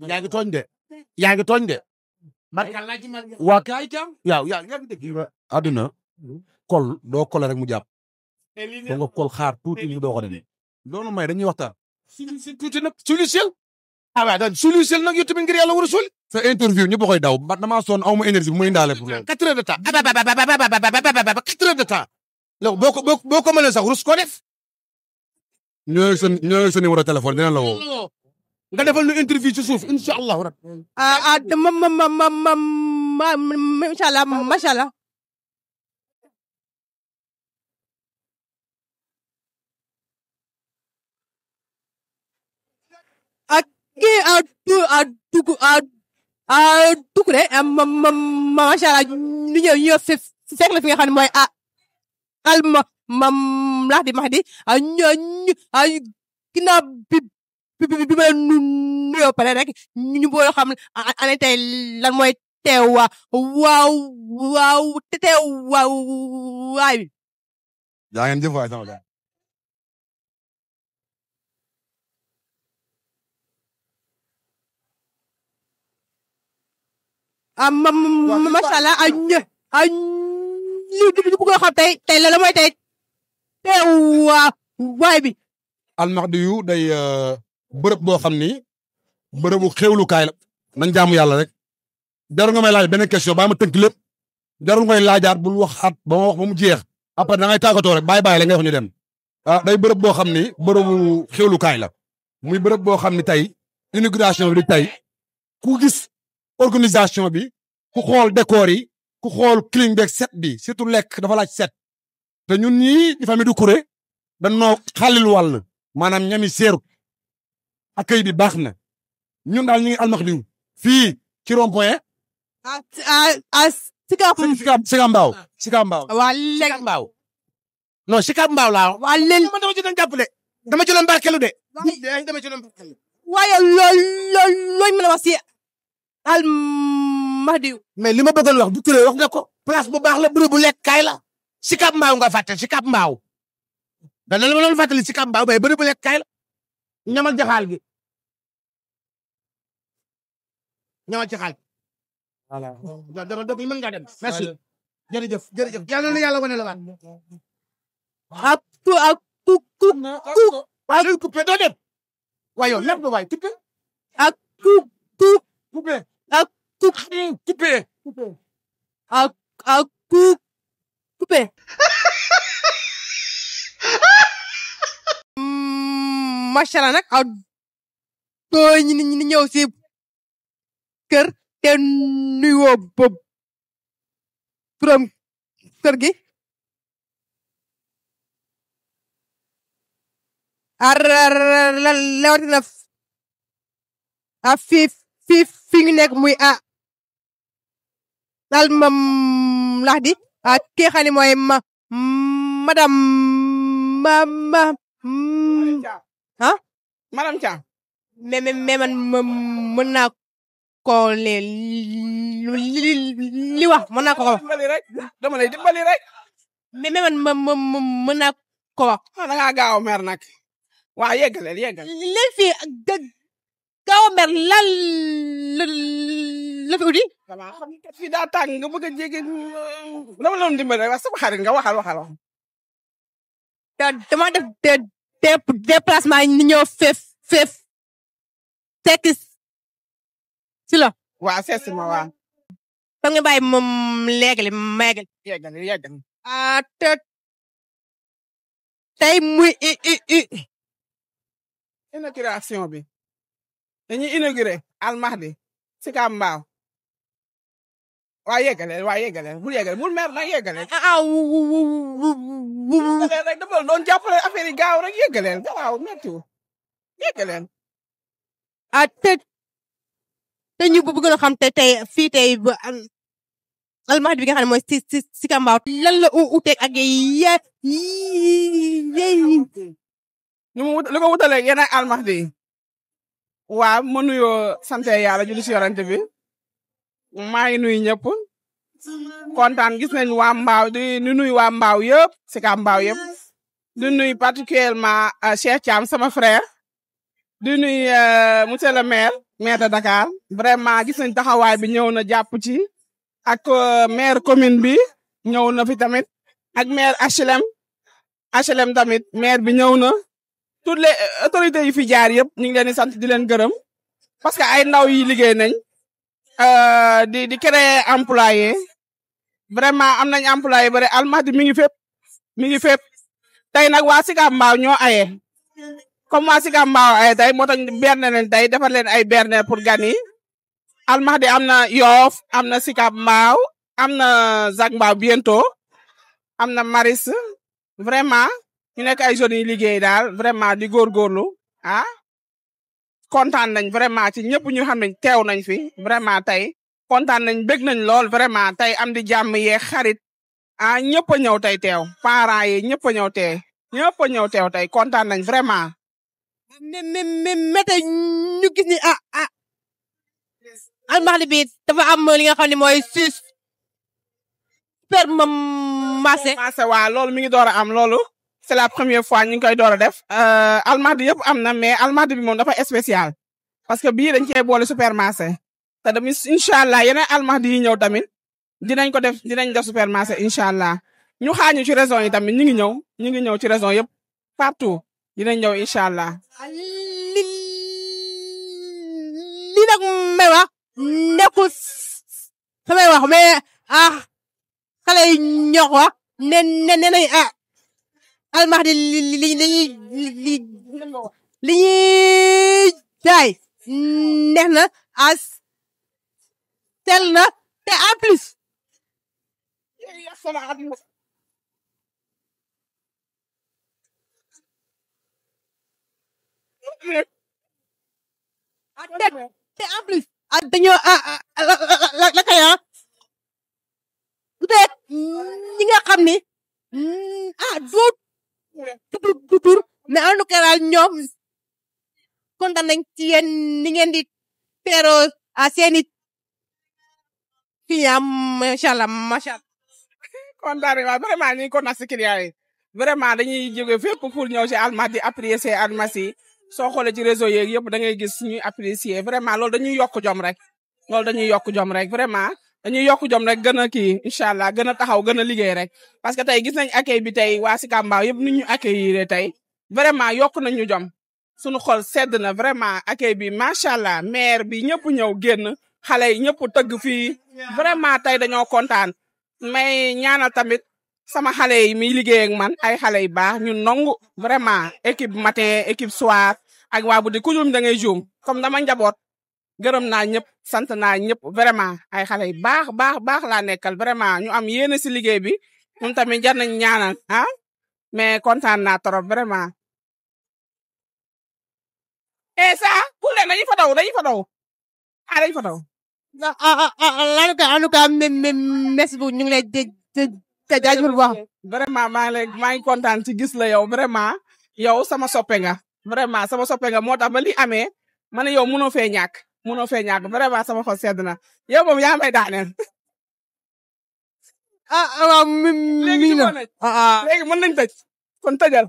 yaa ngi tooñ de. yaa ngi tooñ de. waa kaay jàmm. yaa ngi dégg. àdduna. kol doo kole rek mu jàpp. foo nga kol xaar tuuti ñu doo ko demee. loolu may dañuy waxtaan. solution tuuti nag solution. waaw daal solution nag yow tamit ngir yàlla war a soli. sa interview ñëpp koy daw ba damaa sonn aw ma énergie bu muy indaale pour loolu. 4 heures de temps. 4 heures de temps. loolu boo ko mënee sax rus ko def. ñoo ngi sa numéro téléphone dina la woo. nga defal ñu interview ci suuf incha allahu rabbi. macha allah macha allah. Doucouré macha allah ñu ñëw fekk la fi nga xam ne mooy Mahdi ginnaaw bi ma nuyoo pare rek ñu boole xam ne tey lan mooy teewaay bi. yaa ngeen jëf waay sama gars. macha allah li bëgg a xam tey la mooy tey teewaay bi. Almahdi yu day bërëb boo xam ni bërëbu xéwlukaay la. nañ jaamu yàlla rek. jarul nga may laaj benn question ba ma tënk lépp. jarul ngay laajaat bul waxaat ba ma wax ba mu jeex. après da ngay tàggatoo rek bàyyi la ngay wax ñu dem. day bërëb boo xam ni bërëbu xéwlukaay la. muy bërëb boo xam ni tey inauguration bi tey ku gis organisation bi ku xool décor yi ku xool clim beeg set bi surtout lekk dafa laaj set. te ñun ñii di famille Doucouré dañoo xalil wàll maanaam ñami seeru accueil bi baax na ñun daal ñu ngi Almahdi fii ci rond point. Sicap Mbao. waa léegi Mbao. non Sicap Mbao laa. waa léegi man dama ci doon jàppale. dama ci doon barkelu de. dama ci doon barkelu. waaye looy mën a wax si Almahdi. mais li ma bëggoon wax Doucouré wax nga ko. place bu baax la bërëb bu lekk kaay la. Sicap Mbao nga fàtte Sicap Mbao. dana la ma doon fàttali Sicap Mbao mais bërëb bu lekk kaay la. ñamal jaxaal gi. ñamal jaxaal. voilà dama dëgg mën nga dem. merci jërëjëf yàlla na yàlla wane la waat. waaye loolu coupé doo dem. waaye yow lépp waay coupé. coupé. coupé. macha allah nag doo ñu ñëw si kër te nuyoo boobu borom kër gi. lewatina fi ñu nekk muy Almahdi ki nga xam ne mooy madame madame Thiam. mais man mën naa ko li wax mën naa ko wax. dimbali rek dama lay dimbali rek. mais man mën naa ko wax. da ngaa gaaw a mer nag. waa yeggaleel. léegi fii gaaw a mer lan la fi uti. damaa xam kat fii daa tàng nga bëgg a jege dama la doon dimbali rek wax sama xarit nga waxal. dama def déplacement ni ñëw feef fekk si la. waa seet si ma waa. da nga bàyyi moom léegi ma yeggali. tey muy inauguration bi. dañuy inauguré Almahdi Sicap Mbao. waa yeggaleel bul mer nag yeggaleel. yeggaleel rek dama doon jàppale affaire yi gaaw rek yeggaleel gaaw méttiwul yeggaleel. te ñu bëgg a xam tey fii tey ba Almahdi bi nga xam ne mooy Sicap Mbao lan la uteeg ak li ko wutalee yéen ak Almahdi waaw ma nuyoo sant yàlla julli si yorante bi maa ngi nuyu ñëpp kontaan gis nañ waa Mbao di nuyu waa Mbao yëpp Sicap Mbao yëpp di nuyu particulièrement Cheikh Thiam sama frère di nuyu monsieur le maire de Dakar vraiment gis nañ taxawaay bi ñëw na jàpp ci ak maire commune bi ñëw na fi tamit ak maire HLM tamit maire bi ñëw na toutes les autorités yi fi jaar yëpp ñu ngi leen di sant di leen gërëm parce que ay ndaw yi liggéey nañ di créer employé vraiment am nañ employé bari Almadies mi ngi fépp tey nag waa Sicap Mbao ñoo aye comme waa Sicap Mbao aye tey moo tax berne leen tey defar leen ay berne pour gan yi Almadies am na Yoff am na Sicap Mbao am na Zac Mbao bientôt am na Maris vraiment ñu nekk ay jeunes yi liggéey daal vraiment di góorgóorlu kontaan nañ vraiment ci ñëpp ñu xam ne teew nañ fi vraiment tey kontaan nañ bég nañ lool vraiment tey am di jàmm yee xarit ñëpp a ñëw tey teew parents yi ñëpp a ñëw teew tey kontaan nañ vraiment. mais tey ñu gis ni Almadies bi dafa am li nga xam ne mooy supermarché. waaw loolu mi ngi door a am loolu c'est la première fois ñu ngi koy door a def. Almadies yëpp am na mais Almadies bi moom dafa spécial parce que bii dañ cee boole supermarché te tamit incha allah yeneen Almadies yi ñëw tamit dinañ def supermarché incha allah ñu xaañu ci région yi tamit ñu ngi ñëw ci région yëpp partout dinañ ñëw incha allah. li nag may wax nekkul samay wax mais xale yi ñoo ko wax nee nañ Almadies li ñuy jaay neex na sell na te en plus. te en plus dañoo la kay peut-être ñi nga xam ni du tur mais en tout cas daal ñoom kontaan nañ ci yéen ni ngeen di teeroo seeni client macha allah. kontaan nañ waaw vraiment ñu ngi kontaan si client yi vraiment dañuy jóge fépp pour ñëw ci Almadies apprécier Almadies soo xoolee ci réseau yeeg yëpp da ngay gis ñuy apprécier vraiment loolu dañuy yokk jom rek vraiment dañuy yokk jom rek gën a kii incha allah gën a taxaw gën a liggéey rek parce que tey gis nañ accueil bi tey waa Sicap Mbao yëpp ni ñu accueillir tey vraiment yokk nañ ñu jom suñu xol sedd na vraiment accueil bi macha allah maire bi ñëpp ñëw génn xale yi ñëpp tëgg fii vraiment tey dañoo kontaan may ñaanal tamit sama xale yi miy liggéey ak man ay xale yu baax ñu nangu vraiment équipe matin équipe soir ak waa bu di ku juum da ngay juum comme dama njaboot gërëm naa ñëpp sant naa ñëpp vraiment ay xale yu baax laa nekkal vraiment ñu am yéene si liggéey bi ñun tamit jar nañ ñaanal mais kontaan naa trop vraiment. ça pour leen dañuy fa daw dañuy fa daw. en tout cas merci beaucoup ñu ngi lay jaajëfal bu baax. vraiment maa ngi kontaan ci gis la yow vraiment yow sama soppe nga vraiment sama soppe nga moo tax ba li amee ma ne yow mënoo fee ñàkk vraiment sama xol sedd na yow moom yaa may daaneel. waaw léegi mën nañ tëj kon tëjal.